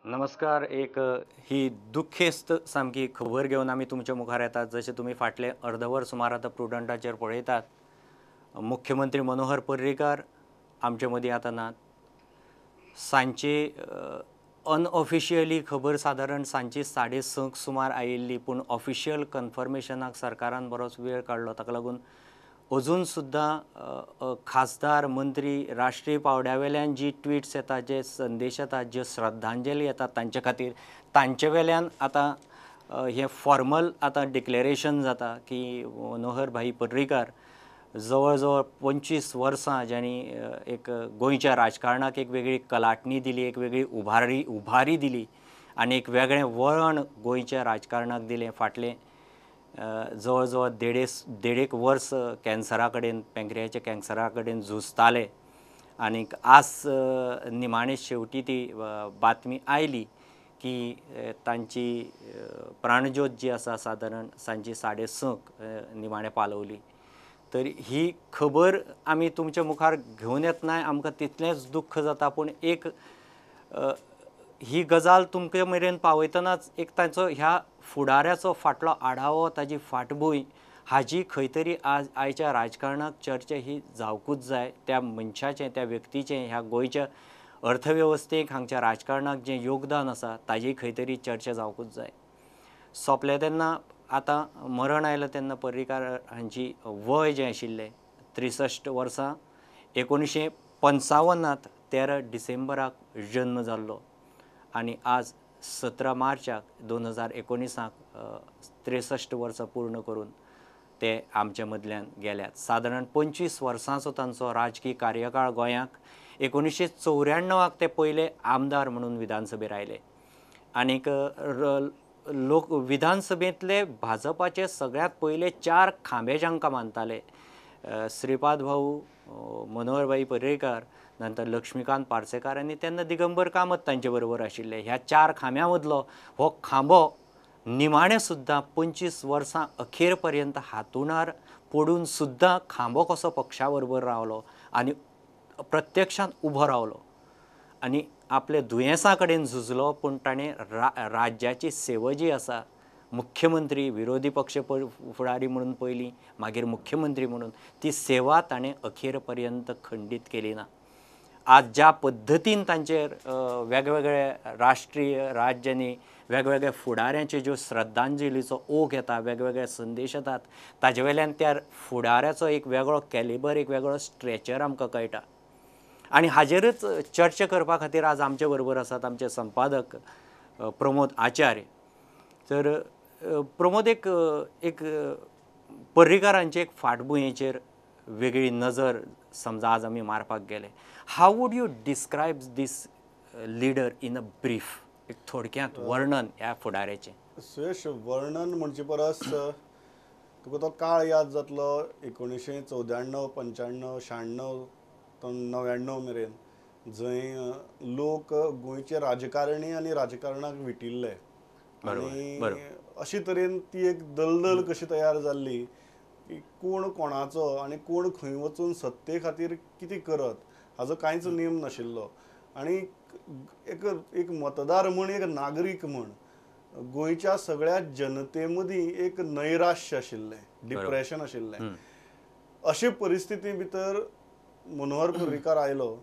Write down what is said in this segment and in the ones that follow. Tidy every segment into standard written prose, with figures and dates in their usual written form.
नमस्कार. एक ही दुखेस्त सामकी खबर घेवन आमी तुमच्या मुखार येतात. जशें तुमी फाटलें अर्दवर सुमार आतां प्रुडंटाचेर पळयतात, मुख्यमंत्री मनोहर पर्रीकार आमचे मदीं आतां नात. सांजची अनऑफिशियली खबर सादारण सांजची 6:30 सुमार आयिल्ली, पूण ऑफिशियल कन्फर्मेशनाक सरकारान बरोच वेळ काडलो. ताका लागून अजून सुद्दां खासदार, मंत्री राष्ट्रीय पावड्या वेल्यान जी ट्विट्स येतात, जे संदेश येतात, ज्यो श्रद्धांजली येतात तांचे खातीर, तांचे वेल्यान आतां हें फॉर्मल आतां डिक्लेरेशन जाता की मनोहर भाई पर्रीकार जवळ जवळ 25 वर्सां ज्यांनी एक गोंयच्या राजकारणाक एक वेगळी कलाटणी दिली, एक वेगळी उभारी दिली आनी एक वेगळें वळण गोंयच्या राजकारणाक दिलें. फाटलें जवळ जवळ देडेक वर्स कॅन्सरा कडेन, पँक्रियाच्या कॅन्सरा कडेन झुजताले आनीक आज निमाणे शेवटी ती बातमी आयली की तांची प्राणज्योत जी आसा सादारण सांजची 6:30 निमाणे पालवली. तर ही खबर आमी तुमच्या मुखार घेवन येतना आमकां तितलेंच दुख्ख जाता, पूण एक ही गजाल तुमचे मेरेन पावयतनाच एक तांचो ह्या फुडाऱ्याचो फाटलो आढावो, ताजी फाटभूंय हाजी खंय तरी आज आयच्या राजकारणाक चर्चा ही जावकूच जाय. त्या मनशाचें, त्या व्यक्तीचें ह्या गोंयच्या अर्थवेवस्थेक, हांगच्या राजकारणाक जें योगदान आसा ताजी खंय तरी चर्चा जावकूच जाय. सोंपलें तेन्ना आतां मरण आयलें तेन्ना पर्रीकार हांची वय जें आशिल्लें 63 वर्सां. 1955 13 डिसेंबराक जन्म जाल्लो आनी आज 17 मार्चाक 2019 63 वर्सां पूर्ण करून ते आमच्या मदल्यान गेल्यात. सादारण 25 वर्सांचो तांचो राजकीय कार्यकाळ गोंयाक. 1994 ते पयले आमदार म्हणून विधानसभेर आयले आनीक लोक विधानसभेंतले भाजपाचे सगळ्यांत पयले 4 खांबे जांकां मानताले, श्रीपाद भाऊ, मनोहरभाई पर्रीकार, नंतर लक्ष्मीकांत पार्सेकार आनी तेन्ना दिगंबर कामत तांचे बरोबर आशिल्ले. ह्या 4 खांब्यां मदलो हो खांबो निमाणें सुद्दां 25 वर्सां अखेर पर्यंत हातुणार पडून सुद्दां खांबो कसो पक्षा बरोबर रावलो आनी प्रत्यक्षांत उबो रावलो आनी आपले दुयेंसा कडेन झुजलो, पूण ताणें राज्याची सेवा जी आसा, मुख्यमंत्री, विरोधी पक्ष फुडारी म्हणून पयलीं, मागीर मुख्यमंत्री म्हणून ती सेवा ताणें अखेर पर्यंत खंडीत केली ना. आज ज्या पद्दतीन तांचेर वेगवेगळे राष्ट्रीय, राज्यांनी वेगवेगळे फुडाऱ्यांचे ज्यो श्रद्धांजलीचो ओघ येता, वेगवेगळे संदेश येतात, ताजे वेल्यान त्या फुडाऱ्याचो एक वेगळो कॅलिबर, एक वेगळो स्ट्रेचर आमकां कळटा. आनी हाजेरच चर्चा करपा खातीर आज आमचे बरोबर आसात आमचे संपादक प्रमोद आचार्य. तर प्रमोद, एक एक पर्रीकारांचे एक फाटभुंयेचेर वेगळी नजर समजा आज आमी मारपाक गेले, how would you describe this leader in a brief, एक थोडक्यांत वर्णन ह्या फुडाऱ्याचें? सुयश, वर्णन म्हणचे परस तुका तो काळ याद जातलो 1994, 95, 96, 99 मेरेन, जंय लोक गोंयचे राजकारणी आनी राजकारणाक विटिल्ले आनी अशे तरेन ती एक दलदल कशी तयार जाल्ली की कोण कोणाचो आनी कोण खंय वचून सत्ते खातीर कितें करत हाजो कांयच नेम नाशिल्लो. आनी एक एक मतदार म्हण, एक नागरीक म्हण गोंयच्या सगळ्या जनते मदीं एक नैराश्य आशिल्लें, डिप्रेशन आशिल्लें. अशे परिस्थिती भितर मनोहर पर्रीकार आयलो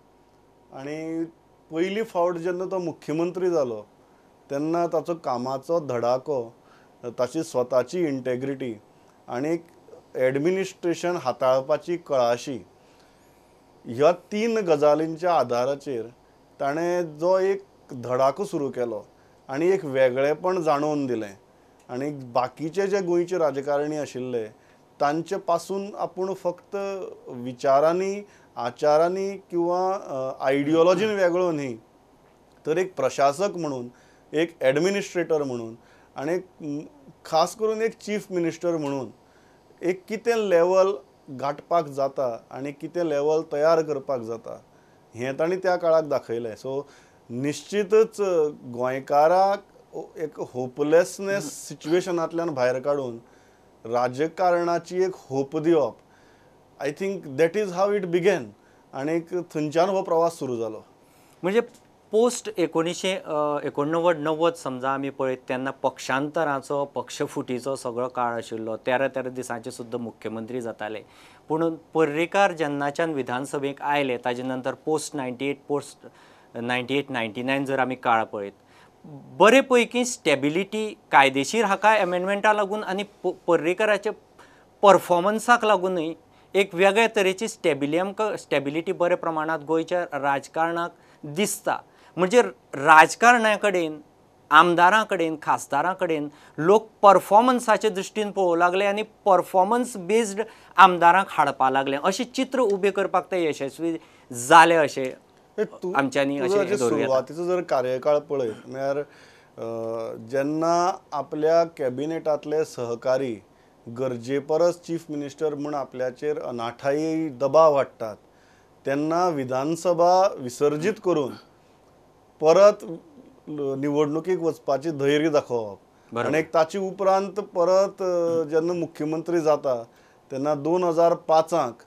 आनी पयली फावट जेन्ना तो मुख्यमंत्री जालो तेन्ना ताचो कामाचो धडाको, ताची स्वताची इंटेग्रिटी आनी एडमिनिस्ट्रेशन हाताळपाची कळाशी, ह्या 3 गजालींच्या आदाराचेर ताणें जो एक धडाको सुरू केलो आनी एक वेगळेपण जाणोवन दिलें आनी बाकीचे जे गोंयचे राजकारणी आशिल्ले तांचे पासून आपूण फक्त विचारांनी, आचारांनी किंवा आयडियोलॉजीन वेगळो न्ही, तर एक प्रशासक म्हणून, एक एडमिनिस्ट्रेटर म्हणून आनी खास करून एक चीफ मिनिस्टर म्हणून एक कितें लेवल गांठपाक जाता आनी कितें लेवल तयार करपाक जाता हें तांणी त्या काळाक दाखयलें. सो निश्चितच गोंयकाराक एक होपलेसनेस सिच्युएशनांतल्यान भायर काडून राजकारणाची एक होप दिवप, I think that is how it began आनी थंयच्यान हो प्रवास सुरू जालो. म्हणजे पोस्ट 1989-90 समजा आमी पळयत तेन्ना पक्षांतराचो, पक्षफुटीचो सगळो काळ आशिल्लो. 13-13 दिसांचे सुद्दां मुख्यमंत्री जाताले. पूण पर्रीकार जेन्नाच्यान विधानसभेक आयले ताजे नंतर पोस्ट 98, पोस्ट 98-99 जर आमी काळ पळयत बरे पैकी स्टेबिलिटी कायदेशीर हाका एमेंडमेंटा लागून आनी पर्रीकाराच्या परफॉर्मन्साक लागूनय एक वेगळे तरेची स्टेबिलिटी बऱ्या प्रमाणांत गोंयच्या राजकारणाक दिसता. म्हणजे राजकारणा कडेन, आमदारां कडेन, खासदारां कडेन लोक परफॉर्मन्साचे दृश्टीन पळोवंक लागले आनी परफॉर्मन्स बेज्ड आमदारांक हाडपा लागले. अशें चित्र उबें करपाक ते यशस्वी जाले अशें आमच्यांनी अशें सुरवातीचो जर कार्यकाळ पळयत म्हळ्यार जेन्ना आपल्या कॅबिनेटांतले सहकारी गरजे परस चीफ मिनिस्टर म्हूण आपल्याचेर अनाठाई दबाव हाडटात तेन्ना विधानसभा विसर्जीत करून परत निवडणुकीक वचपाची धैर्य दाखोवप आनी ताचे उपरांत परत जेन्ना मुख्यमंत्री जाता तेन्ना 2005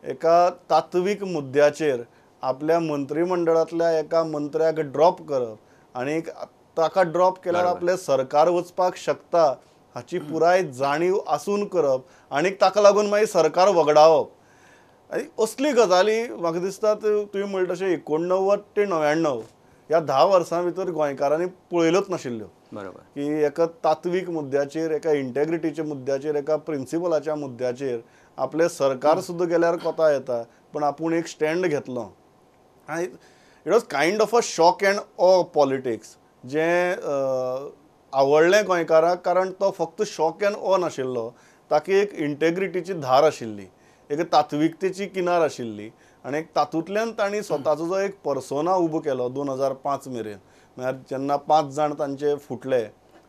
एका तात्वीक मुद्द्याचेर आपल्या मंत्रिमंडळांतल्या एका मंत्र्याक ड्रॉप करप आनी ताका ड्रॉप केल्यार आपलें सरकार वचपाक शकता हाची पुराय जाणीव आसून करप आनी ताका लागून मागीर सरकार वगडावप. आनी असली गजाली म्हाका दिसता तुवें म्हणलें तशें 89 ते 99 ह्या 10 वर्सां भितर गोंयकारांनी पळयल्योच नाशिल्ल्यो. बरोबर, की एका तात्वीक मुद्द्याचेर, एका इंटेग्रिटीच्या मुद्द्याचेर, एका प्रिंसिपलाच्या मुद्द्याचेर आपलें सरकार सुद्दां गेल्यार कोता येता पण आपूण एक स्टँड घेतलो. आनी it was kind of a shock and awe politics जें आवडलें गोंयकाराक, कारण तो फक्त शॉक एंड ऑ नाशिल्लो, ताका एक इंटेग्रिटीची धार आशिल्ली, एक तात्विकतेची किनार आशिल्ली आनी तातूंतल्यान तांणी स्वताचो जो एक पर्सोना उबो केलो 2005 मेरेन. म्हळ्यार जेन्ना 5 जाण तांचे फुटले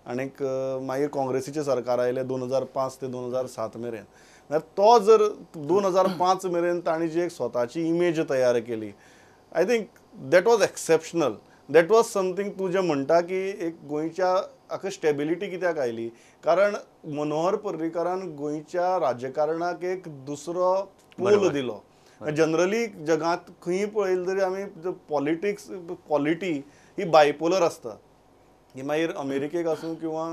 आनीक मागीर काँग्रेसीचें सरकार आयलें 2005 ते 2007 मेरेन. म्हळ्यार तो जर 2005 मेरेन तांणी जी एक स्वताची इमेज तयार केली, I think that was exceptional. That was something तूं जें म्हणटा की एक गोंयच्या हाका स्टेबिलिटी कित्याक आयली, कारण मनोहर पर्रीकारान गोंयच्या राजकारणाक एक दुसरो पोल दिलो. जनरली जगांत खंय पळयलें तरी आमी पॉलिटिक्स, पॉलिटी ही बायपोलर आसता, ही मागीर अमेरिकेक आसूं किंवा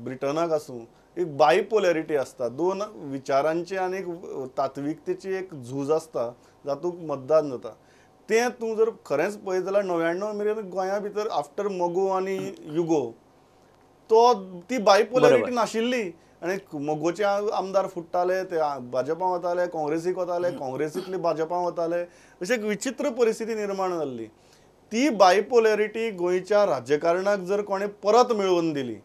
ब्रिटनाक आसूं एक बायपोलॅरिटी आसता, दोन विचारांची आनी एक तात्विकतेची एक झूज आसता जातूंत मतदान जाता. तें तूं जर खरेंच पळयत जाल्यार 99 मेरेन गोंया भितर आफ्टर मगो आनी युगो तो ती बायपोलॅरिटी नाशिल्ली आनी मगोचे आमदार फुट्टाले, ते भाजपा वताले, काँग्रेसीक वताले, काँग्रेसींतले भाजपा वताले, अशी एक विचित्र परिस्थिती निर्माण जाल्ली. ती बायपोलॅरिटी गोंयच्या राजकारणाक जर कोणें परत मेळोवन दिली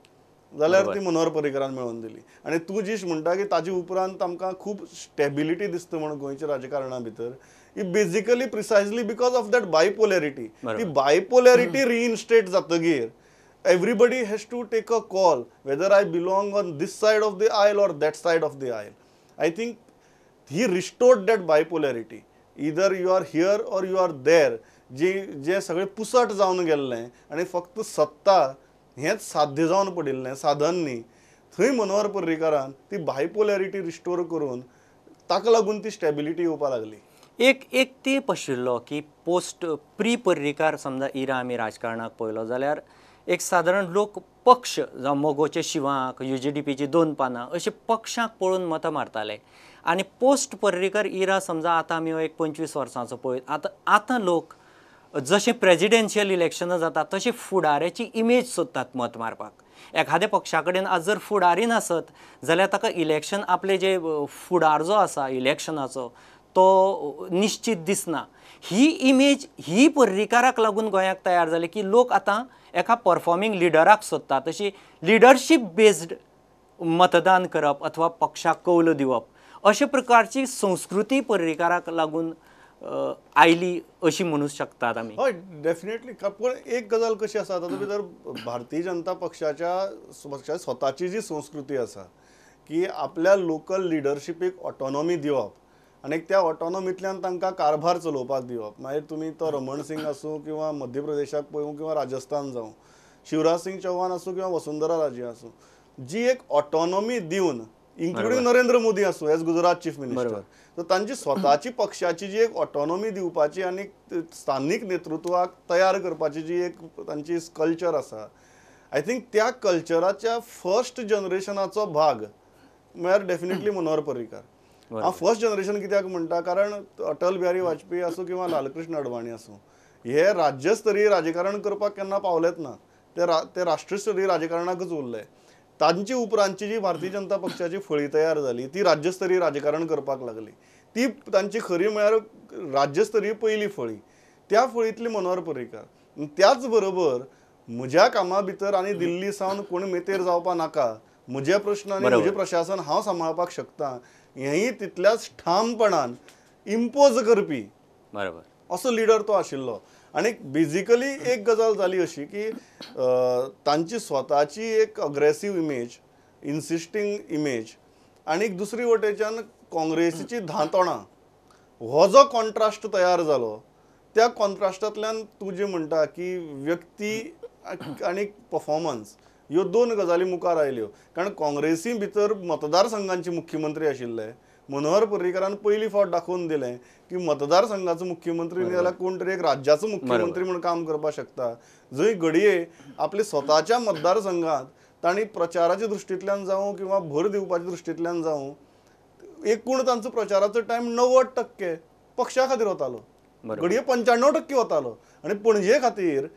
जाल्यार ती मनोहर पर्रीकारान मेळोवन दिली. आनी तूं जीश म्हणटा की ताजे उपरांत आमकां खूब स्टेबिलिटी दिसता म्हणून गोंयच्या राजकारणा भितर, ही basically precisely because of that bipolarity. ती बायपोलॅरिटी रिइन्स्टेट जातगीर everybody has to take a call whether I belong on this side of the aisle or that side of the aisle. I think he restored that bipolarity. Either you are here or you are there. जे जे सगळे पुसट जावन गेल्लें आनी फक्त सत्ता हेंच साध्य जावन पडिल्लें, साधन न्ही, थंय मनोहर पर्रीकारान ती बायपोलॅरिटी रिस्टोर करून ताका लागून ती स्टेबिलिटी येवपा लागली. एक एक तेंप आशिल्लो की पोस्ट प्री पर्रीकार समजा इरा आमी राजकारणाक पळयलो जाल्यार एक सादारण लोक पक्ष जावं मगोचे शिवाक, UGDPची 2 पानां अशे पक्षांक पळोवन मतां मारताले. आनी पोस्ट पर्रीकर इरा समजा आतां आमी एक 25 वर्सांचो पळयत आतां आतां लोक जशें प्रेजिडेन्शियल इलेक्शनां जाता तशें फुडाऱ्याची इमेज सोदतात मत मारपाक. एखाद्या पक्षा कडेन आज जर फुडारी नासत जाल्यार ताका इलेक्शन आपले जे फुडार जो आसा इलेक्शनाचो तो निश्चित दिसना. ही इमेज ही पर्रीकाराक लागून गोंयाक तयार जाली की लोक आतां एका परफॉर्मिंग लिडराक सोदता, तशी लिडरशीप बेज्ड मतदान करप अथवा पक्षाक कौल दिवप अशे प्रकारची संस्कृती पर्रीकाराक लागून आयली अशी म्हणू शकतात आमी. हय, डेफिनेटली. पूण एक गजाल कशी आसा, तातूंत भितर भारतीय जनता पक्षाच्या स्वताची जी संस्कृती आसा की आपल्या लोकल लिडरशिपीक ऑटोनॉमी दिवप आनी त्या ऑटोनॉमींतल्यान तांकां कारभार चलोवपाक दिवप. मागीर तुमी तो रमण सिंग आसूं किंवा मध्य प्रदेशाक पळोवं किंवा राजस्थान जावं, शिवराज सिंग चौहान आसूं किंवा वसुंधरा राजे आसूं, जी एक ऑटोनॉमी दिवन इन्क्लुडींग नरेंद्र मोदी आसूं as Gujarat chief minister. So तांची स्वताची पक्षाची जी एक ऑटोनॉमी दिवपाची आनी स्थानीक नेतृत्वाक तयार करपाची जी एक तांची कल्चर आसा, I think त्या कल्चराच्या फर्स्ट जनरेशनाचो भाग म्हळ्यार डेफिनेटली मनोहर पर्रीकार. हांव फर्स्ट जनरेशन कित्याक म्हणटा, कारण अटल बिहारी वाजपेयी आसूं किंवा लालकृष्ण अडवाणी आसूं, हे राज्यस्तरीय राजकारण करपाक केन्ना पावलेच ना, ते राष्ट्रस्तरीय राजकारणाकच उरले. तांची उपरांतची जी भारतीय जनता पक्षाची फळी तयार जाली ती राज्यस्तरीय राजकारण करपाक लागली, ती तांची खरी म्हळ्यार राज्यस्तरीय पयली फळी, त्या फळींतली मनोहर पर्रीकार. त्याच बरोबर म्हज्या कामा भितर आनी दिल्ली सावन कोण मेतेर जावपा नाका, म्हजे प्रश्न आनी म्हजें प्रशासन हांव सांबाळपाक शकता, हेंय तितल्याच ठामपणान इम्पोज करपी बरोबर असो लिडर तो आशिल्लो. आनी बेजिकली एक गजाल जाली अशी की तांची स्वताची एक अग्रेसीव इमेज, इन्सिस्टींग इमेज आनी दुसरी वटेच्यान काँग्रेसीची धांतोणां, हो जो कॉन्ट्रास्ट तयार जालो त्या कॉन्ट्रास्टांतल्यान तूं जें म्हणटा की व्यक्ती आनी परफॉर्मन्स ह्यो दोन गजाली मुखार आयल्यो. कारण काँग्रेसी भितर मतदारसंघांचे मुख्यमंत्री आशिल्ले, मनोहर पर्रीकारान पयली फावट दाखोवन दिलें की मतदारसंघाचो मुख्यमंत्री न्ही जाल्यार कोण तरी एक राज्याचो मुख्यमंत्री म्हूण काम करपाक शकता. जंय घडये आपल्या स्वताच्या मतदारसंघात तांणी प्रचाराच्या दृश्टींतल्यान जावं किंवा भर दिवपाच्या दृश्टींतल्यान जावं, एकूण तांचो प्रचाराचो टायम 90% पक्षा खातीर वतालो, घडये 95% वतालो. आनी पणजे खातीर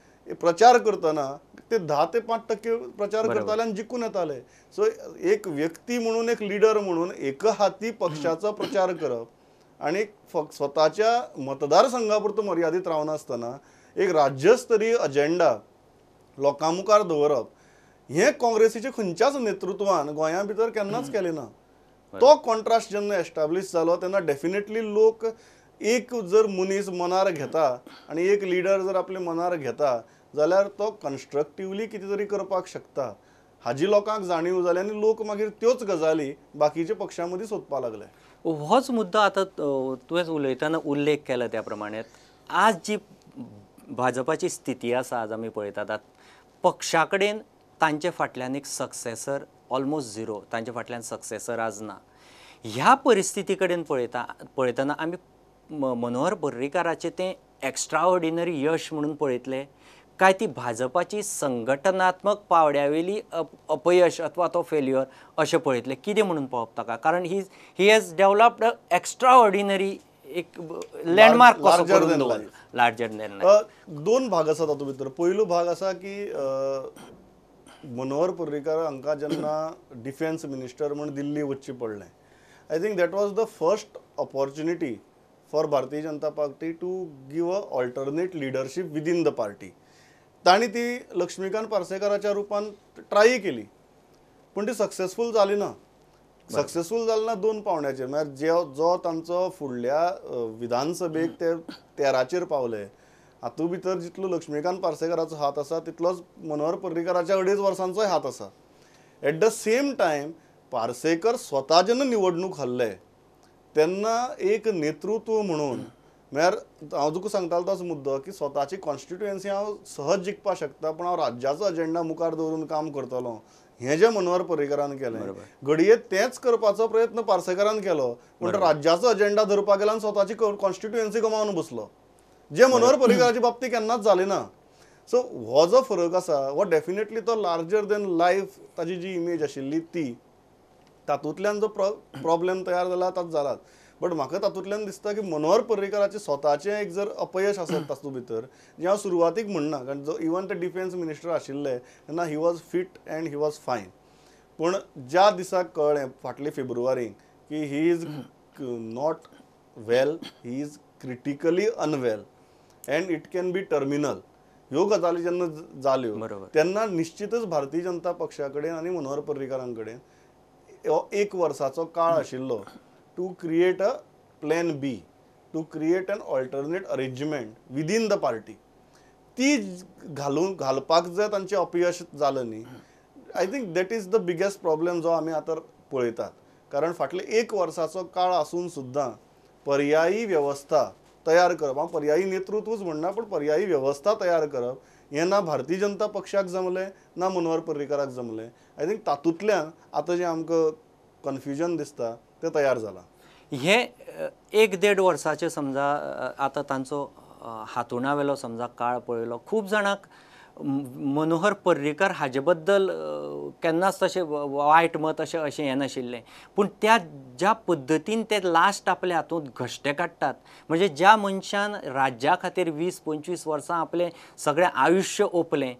प्रचार करतना ते 10 ते 5% प्रचार करताले आनी जिखून येताले. सो एक व्यक्ती म्हणून, एक लिडर म्हणून एक हाती पक्षाचो प्रचार करप आनी स्वताच्या मतदारसंघा पुरतो मर्यादीत रावनासतना एक राज्यस्तरीय अजेंडा लोकां मुखार दवरप हें काँग्रेसीच्या खंयच्याच नेतृत्वान गोंया भितर केन्नाच केलें ना. तो कॉन्ट्रास्ट जेन्ना एस्टाब्लीश जालो तेन्ना डेफिनेटली लोक एक जर मनीस मनार घेता आनी एक लिडर जर आपले मनार घेता जाल्यार तो कन्स्ट्रक्टिवली कितें तरी करपाक शकता हाजी लोकांक जाणीव जाली आनी लोक मागीर त्योच गजाली बाकीच्या पक्षां मदीं सोदपाक लागले. होच मुद्दो आतां तुवें उलयतना उल्लेख केला त्या प्रमाणे आज जी भाजपाची स्थिती आसा, आज आमी पळयतात पक्षा कडेन तांचे फाटल्यान एक सक्सेसर ऑलमोस्ट झिरो, तांचे फाटल्यान सक्सेसर आज ना. ह्या परिस्थिती कडेन पळयतना आमी मनोहर पर्रीकाराचें तें एक्स्ट्राऑर्डिनरी यश म्हणून पळयतले काय ती भाजपाची संघटनात्मक पावड्यावेली अपयश अथवा तो फेल्युअर अशें पळयतले, कितें म्हणून पळोवप ताका? कारण he has developed extraordinary एक लँडमार्क कसो करून दवरला, लार्जर दॅन लायफ. दोन भाग आसा तातूंत भितर. पयलो भाग आसा की मनोहर पर्रीकार हांकां जेन्ना डिफेन्स मिनिस्टर म्हूण दिल्ली वचचें पडलें, I think that was the first opportunity for Bharatiya Janata Party to give a alternate leadership within the party. तांणी ती लक्ष्मीकांत पार्सेकाराच्या रुपान ट्राय केली पूण ती सक्सेसफूल जाली ना. सक्सेसफूल जाली ना दोन पावंड्याचेर, म्हळ्यार जो तांचो फुडल्या विधानसभेक ते 13चेर पावले हातूंत भितर जितलो लक्ष्मीकांत पार्सेकाराचो हात आसा तितलोच मनोहर पर्रीकाराच्या 2.5 वर्सांचोय हात आसा. At the same time Parsekar स्वता जेन्ना निवडणूक हरले तेन्ना एक नेतृत्व म्हणून, म्हळ्यार हांव तुका सांगतालो तोच मुद्दो की स्वताची कॉन्स्टिट्युएन्सी हांव सहज जिखपाक शकता पूण हांव राज्याचो अजेंडा मुखार दवरून काम करतलो हें जें मनोहर पर्रीकारान केलें, घडये तेंच करपाचो प्रयत्न पार्सेकारान केलो पूण राज्याचो अजेंडा धरपाक गेलो आनी स्वताची कॉन्स्टिट्युएन्सी गमावन बसलो, जें मनोहर पर्रीकाराच्या बाबतींत केन्नाच जालें ना. सो हो जो फरक आसा हो डेफिनेटली तो लार्जर दॅन लायफ ताजी जी इमेज आशिल्ली ती तातूंतल्यान जो प्रॉब्लेम तयार जाला ताच जालात. बट म्हाका तातूंतल्यान दिसता की मनोहर पर्रीकाराचें स्वताचें एक जर अपयश आसत तातूंत भितर, जें हांव सुरवातीक म्हणना, कारण जो इवन ते डिफेन्स मिनिस्टर आशिल्ले तेन्ना he was fit and he was fine, पूण ज्या दिसाक कळ्ळें फाटले फेब्रुवारीक की he is not well, he is critically unwell and it can be terminal, ह्यो गजाली जेन्ना जाल्यो तेन्ना निश्चितच भारतीय जनता पक्षा कडेन आनी मनोहर पर्रीकारां कडेन हो एक वर्साचो काळ आशिल्लो to create a plan B, to create an alternate arrangement within the party. ती घालपाक जर तांचें अपयश जालें न्ही, I think that is the biggest problem जो आमी आतां पळयतात. कारण फाटले एक वर्साचो काळ आसून सुद्दां पर्यायी वेवस्था तयार करप, हांव पर्यायी नेतृत्वच म्हणना पूण पर्यायी वेवस्था तयार करप हें ना भारतीय जनता पक्षाक जमलें ना मनोहर पर्रीकाराक जमलें. I think तातूंतल्यान आतां जें आमकां कन्फ्युजन दिसता तें तयार जालां. हे एक देड वर्साचे समजा आतां तांचो हातुणा वेलो समजा काळ पळयलो, खूब जाणांक मनोहर पर्रीकर हाजे बद्दल केन्नाच तशें वायट मत अशें अशें हें नाशिल्लें, पूण त्या ज्या पद्दतीन ते लास्ट आपले हातूंत घश्टे काडटात, म्हणजे ज्या मनशान राज्या खातीर 20-25 वर्सां आपलें सगळें आयुश्य ओंपलें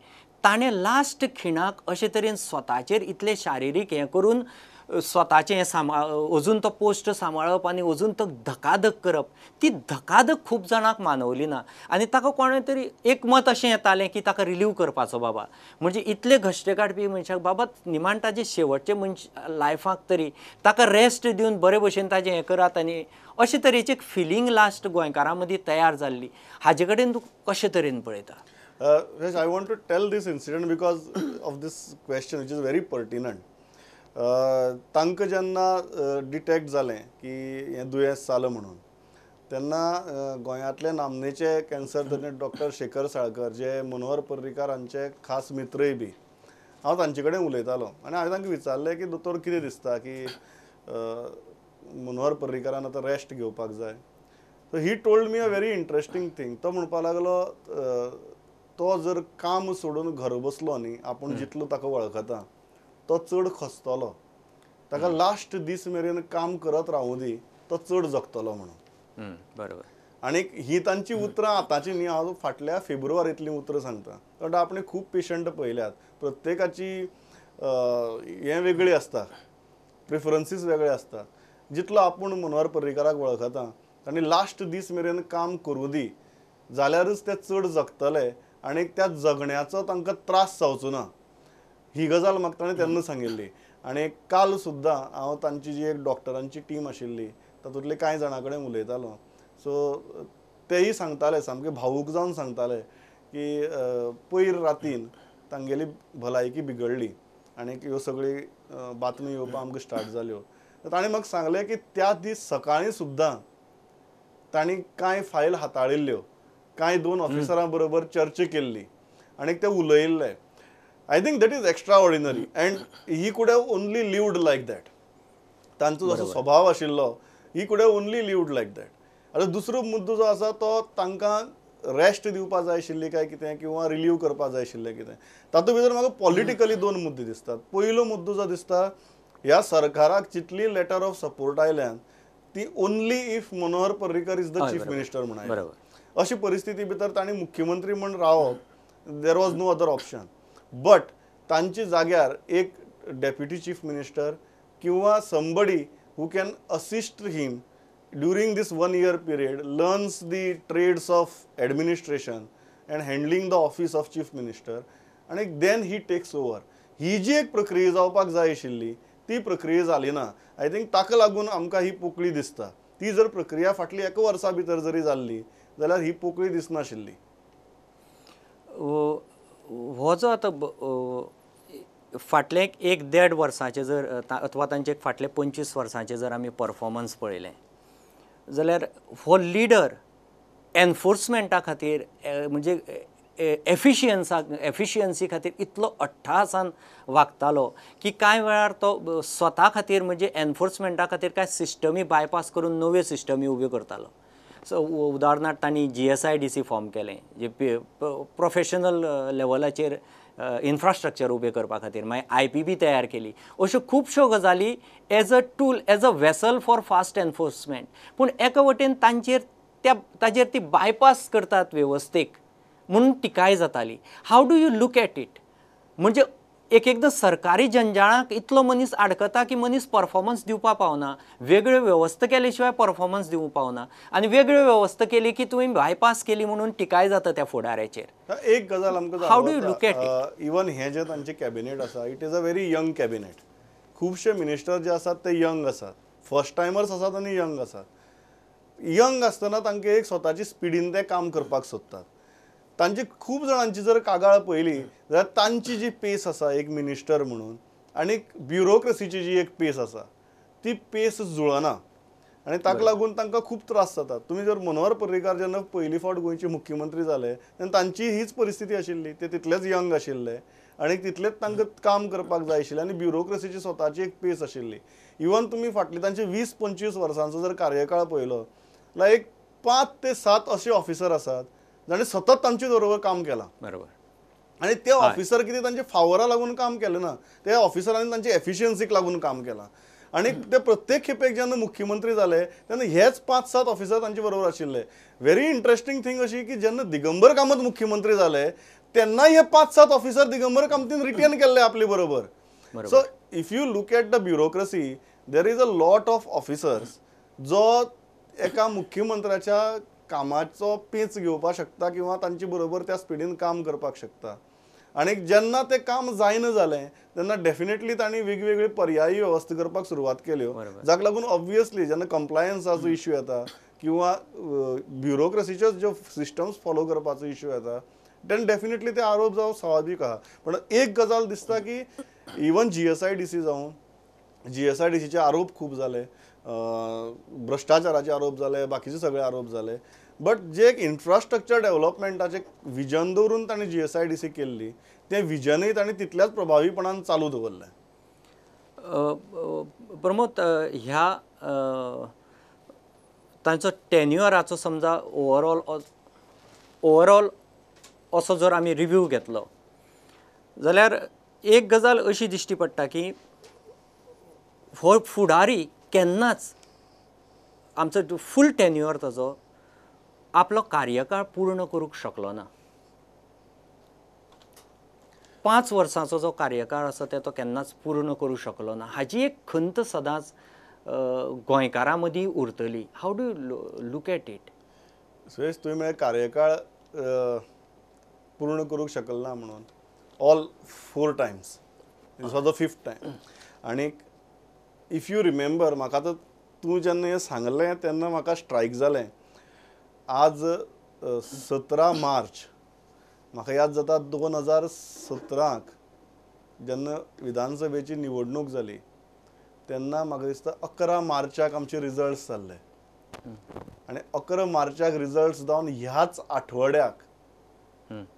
ताणें लास्ट खिणाक अशे तरेन स्वताचेर इतलें शारिरीक हें करून स्वताचें हें सांबाळ अजून तो पोस्ट सांबाळप आनी अजून तो धकाधक करप, ती धकाधक खूब जाणांक मानवली ना आनी ताका कोणें तरी एक मत अशें येतालें की ताका रिलीव करपाचो बाबा, म्हणजे इतले घश्टे काडपी मनशाक बाबा निमाण ताजे शेवटचे मनश लायफाक तरी ताका रेस्ट दिवन बरे भशेन ताजें हें करात आनी अशे तरेची एक फिलींग लास्ट गोंयकारां मदीं तयार जाल्ली. हाजे कडेन तूं कशे तरेन पळयता? I want to tell this incident because of this question which is very pertinent. तांकां जेन्ना डिटेक्ट जालें की हें दुयेंस जालां म्हणून, तेन्ना गोंयांतले नामनेचे कॅन्सर तज्ञ डॉक्टर शेखर साळकर जे मनोहर पर्रीकार हांचे खास मित्रय बी, हांव तांचे कडेन उलयतालो आनी हांवें तांकां विचारलें की दोतोर कितें दिसता की मनोहर पर्रीकारान आतां रेस्ट घेवपाक जाय. So he told me a very interesting thing. तो म्हणपाक लागलो तो जर काम सोडून घर बसलो न्ही, आपूण जितलो ताका वळखता तो चड खसतलो, ताका लास्ट दीस मेरेन काम करत रावूं दी, तो चड जगतलो म्हणून. बरोबर. आनी ही तांची उतरां आतांची न्ही, हांव फाटल्या फेब्रुवारींतलीं उतरां सांगता. कारण आपणे खूब पेशंट पळयल्यात, प्रत्येकाची हें वेगळी आसता, प्रिफरन्सीस वेगळे आसतात. जितलो आपूण मनोहर पर्रीकाराक वळखता आनी लास्ट दीस मेरेन काम करूं दी जाल्यारच ते चड जगतले आनी त्या जगण्याचो तांकां त्रास जावचो ना, ही गजाल म्हाका ताणें तेन्ना सांगिल्ली. आनी काल सुद्दां हांव तांची जी एक डॉक्टरांची टीम आशिल्ली तातूंतले कांय जाणां कडेन उलयतालो. सो तेय सांगताले, सामके भावूक जावन सांगताले की पयर रातीन तांगेली भलायकी बिगडली आनी ह्यो सगळी बातमी येवपाक आमकां स्टार्ट जाल्यो. ताणें म्हाका सांगलें की त्या दीस सकाळीं सुद्दां तांणी कांय फायल हाताळिल्ल्यो, कांय 2 ऑफिसरां बरोबर चर्चा केल्ली आनी ते उलयिल्ले. I think that is extraordinary and he could have only lived like that. तांचो जसो स्वभाव आशिल्लो, he could have only lived like that. आतां दुसरो मुद्दो जो आसा तो तांकां रेस्ट दिवपाक जाय आशिल्ली काय कितें, किंवा रिलीव करपाक जाय आशिल्लें कितें, तातूंत भितर म्हाका पॉलिटिकली 2 मुद्दे दिसतात. पयलो मुद्दो जो दिसता, ह्या सरकाराक जितली लेटर ऑफ सपोर्ट आयल्यान ती only if Manohar Parrikar is the chief minister म्हण आयल्या. अशी परिस्थिती भितर तांणी मुख्यमंत्री म्हण रावप, there was no other option. But तांच्या जाग्यार एक डेप्युटी चीफ मिनिस्टर किंवा somebody who can assist him during this 1 year period, learns the trades of administration and handling the office of chief minister आनी then he takes over. ही जी एक प्रक्रिया जावपाक जाय आशिल्ली ती प्रक्रिया जाली ना. I think ताका लागून आमकां ही पोकळी दिसता. ती जर प्रक्रिया फाटली एका वर्सा भितर जरी जाल्ली जाल्यार ही पोकळी दिसनाशिल्ली. हो जो आतां फाटले एक देड वर्साचे जर अथवा तांचे फाटले 25 वर्सांचे जर आमी परफॉर्मन्स पळयलें जाल्यार हो लिडर एनफोर्समेंटा खातीर म्हणजे एफिशियन्सी खातीर इतलो अट्टाहासान वागतालो की कांय वेळार तो स्वता खातीर म्हणजे एनफोर्समेंटा खातीर कांय सिस्टमी बायपास करून नव्यो सिस्टमी उब्यो करतालो. सो उदाहरणार्थ तांणी GSIDC form केलें, जे प्रोफेशनल लेवलाचेर इन्फ्रास्ट्रक्चर उबें करपा खातीर, मागीर IPB तयार केली. अश्यो खुबश्यो गजाली as a tool, as a vessel for fast enforcement. पूण एका वटेन तांचेर त्या ताजेर ती बायपास करतात वेवस्थेक म्हणून टिकाय जाताली. How do you look at it? म्हणजे एक एकदां सरकारी जंजाळाक इतलो मनीस आडकता की मनीस परफॉर्मन्स दिवपाक पावना, वेगळ्यो वेवस्था केले शिवाय परफॉर्मन्स दिवंक पावना आनी वेगळ्यो वेवस्था केली की तुवें बायपास केली म्हणून टिकाय जाता त्या फुडाऱ्याचेर. एक गजाल आमकां how do you look at it? Even हें जें तांचें कॅबिनेट आसा, it is a very young cabinet. खुबशे मिनिस्टर जे आसात ते यंग आसात, फर्स्ट टायमर्स आसात आनी यंग आसात. यंग आसतना तांकां एक स्वताची स्पिडीन ते काम करपाक सोदतात. तांची खूब जाणांची जर कागाळ पळयली जाल्यार तांची जी पेस आसा एक मिनिस्टर म्हणून आनी ब्युरोक्रेसीची जी एक पेस आसा ती पेस जुळना आनी ताका लागून तांकां खूब त्रास जातात. तुमी जर मनोहर पर्रीकार जेन्ना पयली फावट गोंयचे मुख्यमंत्री जाले तेन्ना तांची हीच परिस्थिती आशिल्ली, ते तितलेच यंग आशिल्ले आनी तितलेंच तांकां काम करपाक जाय आशिल्लें आनी ब्युरोक्रेसीची स्वताची एक पेस आशिल्ली. इवन तुमी फाटली तांचे 20-25 वर्सांचो जर कार्यकाळ पळयलो जाल्यार एक 5 ते 7 अशे ऑफिसर आसात जाणें सतत तांचे बरोबर काम केलां. बरोबर. आनी ते ऑफिसर कितें तांचे फावरा लागून काम केलें ना, ते ऑफिसरांनी तांचे एफिशियन्सीक लागून काम केलां. आनी ते प्रत्येक खेपेक जेन्ना मुख्यमंत्री जाले तेन्ना हेच 5-7 ऑफिसर तांचे बरोबर आशिल्ले. व्हेरी इंट्रस्टींग थींग अशी की जेन्ना दिगंबर कामत मुख्यमंत्री जाले तेन्ना हे 5-7 ऑफिसर दिगंबर कामतीन रिटेन केल्ले आपले बरोबर. So if you look at the bureaucracy there is a lot of officers जो एका मुख्यमंत्र्याच्या कामाचो पेच घेवपाक शकता किंवा तांचे बरोबर त्या स्पिडीन काम करपाक शकता. आनी जेन्ना तें काम जायना जालें तेन्ना डेफिनेटली तांणी वेगवेगळी पर्यायी वेवस्था करपाक सुरवात केल्यो, जाका लागून ऑब्वियसली जेन्ना कंप्लायन्साचो इश्यू येता किंवा ब्युरोक्रेसीच्यो ज्यो सिस्टम्स फॉलो करपाचो इश्यू येता तेन्ना डेफिनेटली ते आरोप जावप स्वाभावीक आहा. पण एक गजाल दिसता की इवन GSIDC जावं, GSIDCचे आरोप खूब जाले, भ्रश्टाचाराचे आरोप जाले, बाकीचे सगळे आरोप जाले, बट जे एक इन्फ्रास्ट्रक्चर डेव्हलपमेंटाचें विजन दवरून तांणी GSIDC केल्ली तें विजनूय तांणी तितल्याच प्रभावीपणान चालू दवरलें. प्रमोद, ह्या तांचो टेन्युअराचो समजा ओवरऑल असो जर आमी रिव्यू घेतलो जाल्यार एक गजाल अशी दिश्टी पडटा की हो फुडारी केन्नाच आमचो फूल टेन्युअर ताजो आपलो कार्यकाळ पूर्ण करूंक शकलो ना. 5 वर्सांचो जो कार्यकाळ आसा ते तो केन्नाच पूर्ण करूंक शकलो ना. हाजी एक खंत सदांच गोंयकारां मदीं उरतली. How do you look at it? Suresh, तुवें म्हळें कार्यकाळ पूर्ण करूंक शकल ना म्हणून all 4 times, this was the 5th time. आनी if you remember, म्हाका आतां तूं जेन्ना हें सांगलें तेन्ना म्हाका स्ट्रायक जालें. आज 17 मार्च म्हाका याद जाता 2017 जेन्ना विधानसभेची निवडणूक जाली तेन्ना म्हाका दिसता 11 मार्चाक आमचे रिजल्ट्स जाल्ले आनी 11 मार्चाक रिजल्ट्स जावन ह्याच आठवड्याक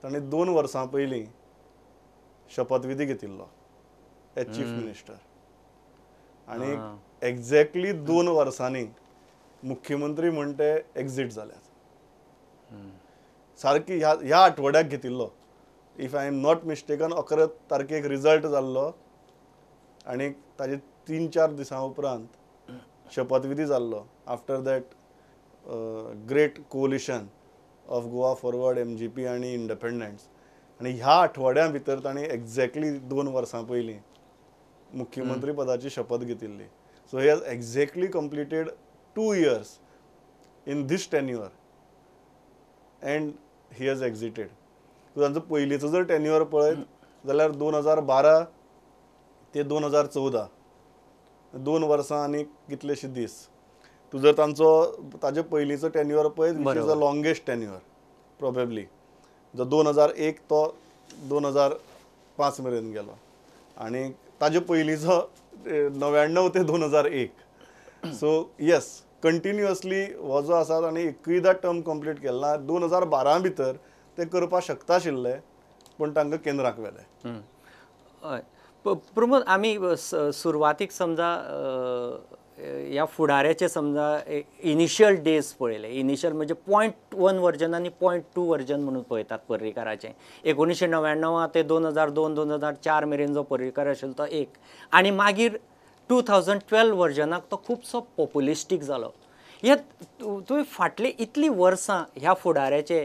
ताणें 2 वर्सां पयलीं शपथविधी घेतिल्लो एज चीफ मिनिस्टर. आनी एक्झॅक्टली 2 वर्सांनी मुख्यमंत्री म्हण ते एक्झिट जाल्यात. सारकी ह्या आठवड्याक घेतिल्लो, if I am not mistaken 11 तारखेक रिजल्ट जाल्लो आनी ताजे 3-4 दिसां उपरांत शपथविधी जाल्लो. After that great coalition of Goa Forward, MGP आनी इंडिपेंडन्स. आनी ह्या आठवड्या भितर तांणी एक्झॅक्टली 2 वर्सां पयलीं मुख्यमंत्री पदाची शपथ घेतिल्ली. So he has exactly completed 2 years in this tenure and he has exited. तांचो पयलींचो जर टेन्युअर पळयत जाल्यार 2012 ते 2014, 2 वर्सां आनी कितलेशे दीस. तूं जर तांचो ताजे पयलींचो टेन्युअर पळयत which is the longest tenure probably, जो 2001 तो 2005 मेरेन गेलो आनी ताजे पयलींचो 99 ते 2001. सो येस, कंटिन्युअसली हो जो आसा ताणें एकूयदा टर्म कंप्लीट केलो ना. 2012 भितर ते करपाक शकता आशिल्ले पूण तांकां केंद्राक व्हेले. हय प्रमोद, आमी सुरवातीक समजा ह्या फुडाऱ्याचे समजा इनिशियल डेज पळयले. इनिशियल म्हणजे 0.1 वर्जन आनी 0.2 वर्जन म्हणून पळयतात पर्रीकाराचें. 1999 ते 2002 2004 मेरेन जो पर्रीकार आशिल्लो तो एक, आनी मागीर 2012 वर्जनाक तो खुबसो पॉप्युलिस्टीक जालो. हे तुवें फाटलीं इतलीं वर्सां ह्या फुडाऱ्याचे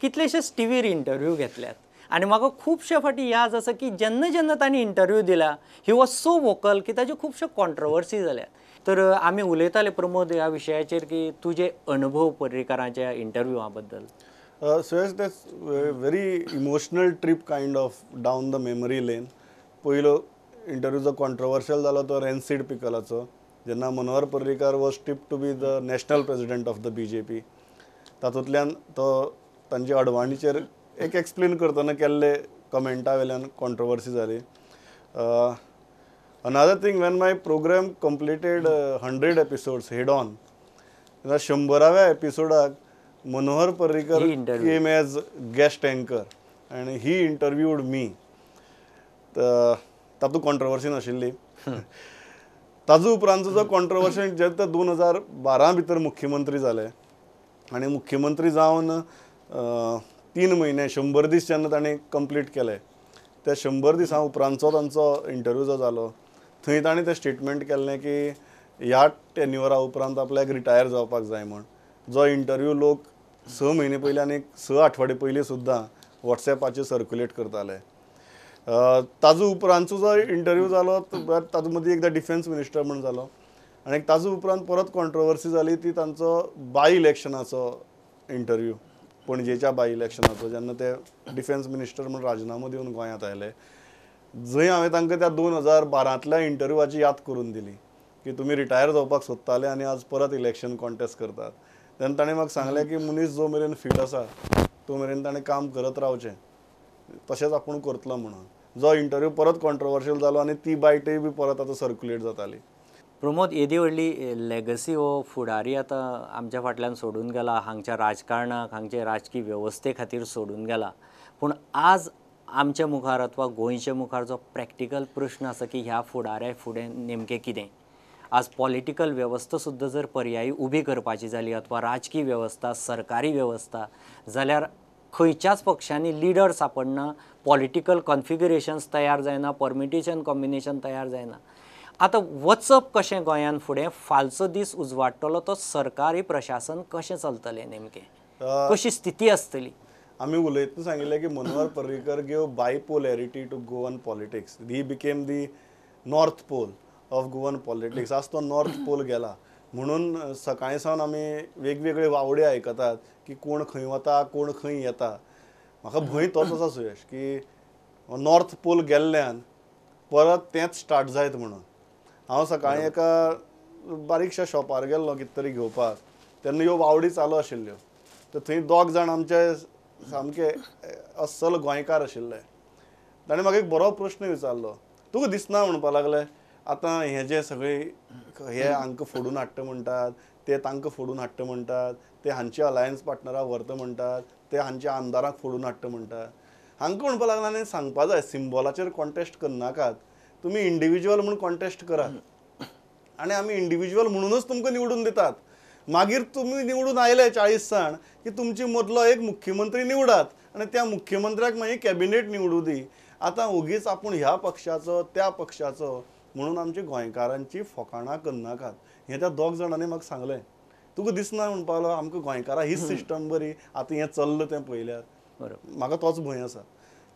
कितलेशेच टीव्हीर इंटरव्यू घेतल्यात आनी म्हाका खुबशे फावटी याद आसा की जेन्ना जेन्ना तांणी इंटरव्यू दिला he was so vocal की ताच्यो खुबश्यो कॉन्ट्रवर्सी जाल्यात. तर आमी उलयताले प्रमोद ह्या विशयाचेर की तुजे अनुभव पर्रीकाराच्या इंटरव्यूआ बद्दल. Suresh, that's very emotional trip kind of down the memory lane. पयलो इंटरव्यू जो कॉन्ट्रवर्शियल जालो तो रेन्सीड पिकलाचो, जेन्ना Manohar Parrikar was tipped to be the national president of the BJP. तातूंतल्यान तो तांचे अडवाणीचेर एक एक्सप्लेन करतना केल्ले कमेंटा वेल्यान कॉन्ट्रवर्सी जाली. Another thing, when my program completed 100 episodes head on, तेन्ना 100व्या एपिसोडाक Manohar Parrikar came as guest anchor and he interviewed me. तातूंत कॉन्ट्रोवर्सी नाशिल्ली. ताजो उपरांतचो जो कॉन्ट्रोवर्सी जेन्ना 2012 भितर मुख्यमंत्री जाले आनी मुख्यमंत्री जावन 3 म्हयने 100 दीस जेन्ना ताणें कंप्लीट केले त्या 100 दिसां उपरांतचो तांचो इंटरव्यू जो जालो थंय ताणें तें स्टेटमेंट केल्लें की ह्या टेन्युअरा उपरांत आपल्याक रिटायर जावपाक जाय म्हूण. जो इंटरव्यू लोक 6 म्हयने पयलीं आनी 6 आठवडे पयलीं सुद्दां वॉट्सॅपाचेर सर्क्युलेट करताले. ताजो उपरांतचो जो इंटरव्यू जालो तातूंत मदीं एकदां डिफेन्स मिनिस्टर म्हूण जालो आनी ताजो उपरांत परत कॉन्ट्रोवर्सी जाली ती तांचो बाय इलेक्शनाचो इंटरव्यू, पणजेच्या बाय इलेक्शनाचो, जेन्ना ते डिफेन्स मिनिस्टर म्हूण राजिनामो दिवन गोंयांत आयले, जंय हांवें तांकां त्या 2012तल्या इंटरव्यूवाची याद करून दिली की तुमी रिटायर जावपाक सोदताले आनी आज परत इलेक्शन कॉन्टेस्ट करतात. तेन्ना ताणें म्हाका सांगलें की मनीस जो मेरेन फीट आसा तो मेरेन ताणें काम करत रावचें, तशेंच आपूण करतलो म्हणून. जो इंटरव्यू परत कॉन्ट्रोवर्शियल जालो आनी ती बायटय बी परत आतां सर्क्युलेट जाताली. प्रमोद, येदी व्हडली लेगसी हो फुडारी आतां आमच्या फाटल्यान सोडून गेला, हांगच्या राजकारणाक, हांगचे राजकीय वेवस्थे खातीर सोडून गेला, पूण आज आमच्या मुखार अथवा गोंयच्या मुखार जो प्रॅक्टिकल प्रश्न आसा की ह्या फुडाऱ्या फुडें नेमकें कितें, आज पॉलिटिकल वेवस्था सुद्दां जर पर्यायी उबी करपाची जाली अथवा राजकीय वेवस्था, सरकारी वेवस्था, जाल्यार खंयच्याच पक्षांनी लिडर सापडना, पॉलिटिकल कॉन्फिगरेशन्स तयार जायना, परमिटेशन कॉम्बिनेशन तयार जायना. आतां वचप कशें गोंयान फुडें, फालचो दीस उजवाडटलो तो सरकारी प्रशासन कशें चलतलें, नेमकें कशी स्थिती आसतली? आमी उलयतना सांगिल्लें की Manohar Parrikar gave bipolarity to Goan politics. He became the north pole of Goan politics. आज तो नॉर्थ पोल गेला म्हणून सकाळीं सावन आमी वेगवेगळे वावडे आयकतात की कोण खंय वता, कोण खंय येता. म्हाका भंय तोच आसा सुयश की नॉर्थ पोल गेल्ल्यान परत तेंच स्टार्ट जायत म्हणून. हांव सकाळीं एका बारीकशा शॉपार गेल्लो कितें तरी घेवपाक, तेन्ना ह्यो वावडी चालू आशिल्ल्यो, तर थंय 2 जाण आमचे सामके अस्सल गोंयकार आशिल्ले. ताणें म्हाका एक बरो प्रश्न विचारलो, तुका दिसना म्हणपाक लागले आतां हें जें सगळें हे हांकां फोडून हाडटा म्हणटात, ते तांकां फोडून हाडटा म्हणटात, ते हांचे अलायन्स पार्टनराक व्हरता म्हणटात, ते हांच्या आमदारांक फोडून हाडटा म्हणटात. हांकां म्हणपाक लागला आनी सांगपा जाय सिम्बॉलाचेर कॉन्टेस्ट करनाकात, तुमी इंडिविज्युअल म्हूण कॉन्टेस्ट करात आनी आमी इंडिविज्युअल म्हणूनच तुमकां निवडून दितात. मागीर तुमी निवडून आयले 40 जाण की तुमचे मदलो एक मुख्यमंत्री निवडात आनी त्या मुख्यमंत्र्याक मागीर कॅबिनेट निवडूं दी. आतां ओगीच आपूण ह्या पक्षाचो त्या पक्षाचो म्हणून आमच्या गोंयकारांची फकाणां करनाकात, हें त्या 2 जाणांनी म्हाका सांगलें. तुका दिसना म्हणपाक लागलो आमकां गोंयकारां हीच सिस्टम बरी, आतां हें चल्लां तें पळयल्यार. म्हाका तोच भंय आसा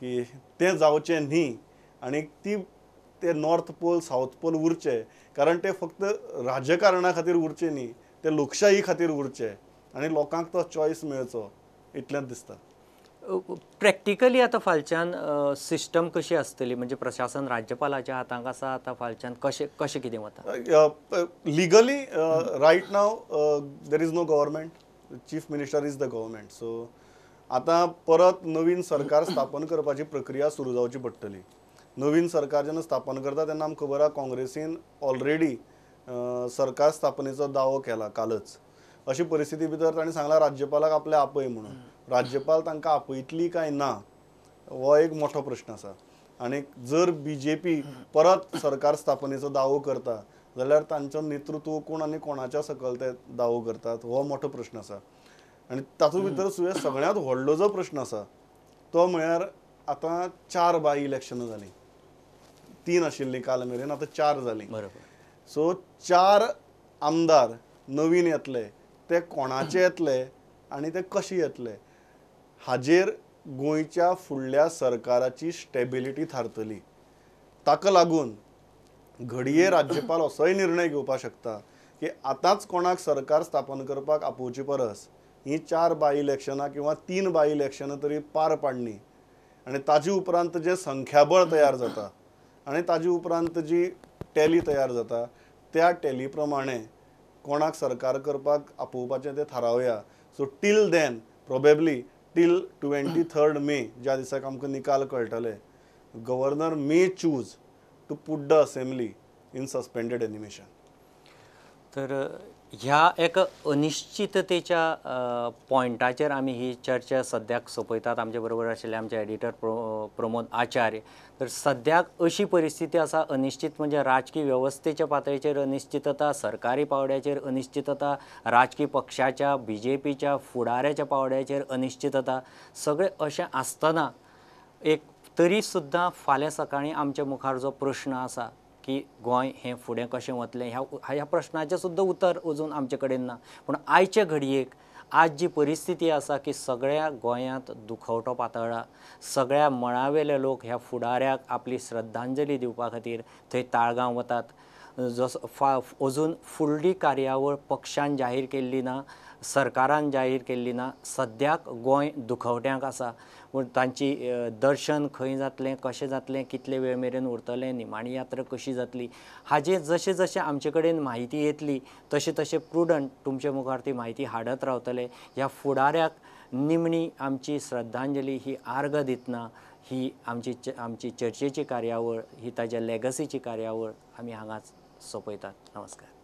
की तें जावचें न्ही आनी ती ते नॉर्थ पोल सावथ पोल उरचे, कारण ते फक्त राजकारणा खातीर उरचे न्ही, ते लोकशाही खातीर उरचे आनी लोकांक तो चॉयस मेळचो, इतलेंच दिसता. प्रॅक्टिकली आतां फालच्यान सिस्टम कशी आसतली, म्हणजे प्रशासन राज्यपालाच्या हातांक आसा, आतां फालच्यान कशें कशें कितें वता? Legally right now there is no government, chief minister is the government. So आतां परत नवीन सरकार स्थापन करपाची प्रक्रिया सुरू जावची पडटली. नवीन सरकार जेन्ना स्थापन करता तेन्ना आमकां खबर आसा काँग्रेसीन ऑलरेडी सरकार स्थापनेचो दावो केला कालच. अशी परिस्थिती भितर तांणी सांगलां राज्यपालाक आपल्या आपय म्हणून. राज्यपाल तांकां आपयतली काय ना हो एक मोठो प्रश्न आसा. आनी जर बीजेपी परत सरकार स्थापनेचो दावो करता जाल्यार तांचो नेतृत्व कोण आनी कोणाच्या सकयल ते दावो करतात हो मोठो प्रश्न आसा. आनी तातूंत भितर सुद्दां सगळ्यांत व्हडलो जो प्रश्न आसा तो म्हळ्यार आतां 4 बाय इलेक्शनां जालीं, 3 आशिल्लीं काल मेरेन, आतां 4 जालीं. बरोबर. सो 4 आमदार नवीन येतले, ते कोणाचे येतले आनी ते कशे येतले हाजेर गोंयच्या फुडल्या सरकाराची स्टेबिलिटी थारतली. ताका लागून घडये राज्यपाल असोय निर्णय घेवपाक शकता की आतांच कोणाक सरकार स्थापन करपाक आपोवचे परस ही 4 बाय इलेक्शनां किंवा 3 बाय इलेक्शनां तरी पार पाडणी आनी ताजे उपरांत जें संख्याबळ तयार जाता आनी ताजे उपरांत जी टॅली तयार जाता त्या टॅली प्रमाणे कोणाक सरकार करपाक आपोवपाचें तें थारावया. So till then probably till 23 May ज्या दिसाक आमकां निकाल कळटले, governor may choose to put the assembly in suspended animation. तर ह्या एक अनिश्चिततेच्या पॉयंटाचेर आमी ही चर्चा सद्याक सोंपयतात. आमचे बरोबर आशिल्ले आमचे एडिटर प्रमोद आचार्य. तर सद्याक अशी परिस्थिती आसा, अनिश्चित म्हणजे राजकी वेवस्थेच्या पातळेचेर अनिश्चितता, सरकारी पावड्याचेर अनिश्चितता, राजकी पक्षाच्या बीजेपीच्या फुडाऱ्याच्या पावड्याचेर अनिश्चितता, सगळें अशें आसतना एक तरी सुद्दां फाल्यां सकाळीं आमच्या मुखार जो प्रश्न आसा की गोंय हें फुडें कशें वतलें, ह्या प्रश्नाचें सुद्दां उतर अजून आमचे कडेन ना. पूण आयचे घडयेक आज जी परिस्थिती आसा की सगळ्या गोंयांत दुखवटो पातळ्ळा, सगळ्या मळावेले लोक ह्या फुडाऱ्याक आपली श्रद्धांजली दिवपा खातीर थंय ताळगांव वतात. जसो अजून फुडली कार्यावळ पक्षान जाहीर केल्ली ना, सरकारान जाहीर केल्ली ना. सद्याक गोंय दुखवट्यांक आसा, पूण तांची दर्शन खंय जातलें, कशें जातलें, कितले वेळ मेरेन उरतलें, निमाणी यात्रा कशी जातली, हाजें जशें जशें आमचे कडेन म्हायती येतली तशें तशें प्रुडंट तुमचे मुखार ती म्हायती हाडत रावतले. ह्या फुडाऱ्याक निमणी आमची श्रद्धांजली ही आर्गां दितना ही आमची चर्चेची कार्यावळ, ही ताज्या लेगसीची कार्यावळ आमी हांगाच सोंपयतात. नमस्कार.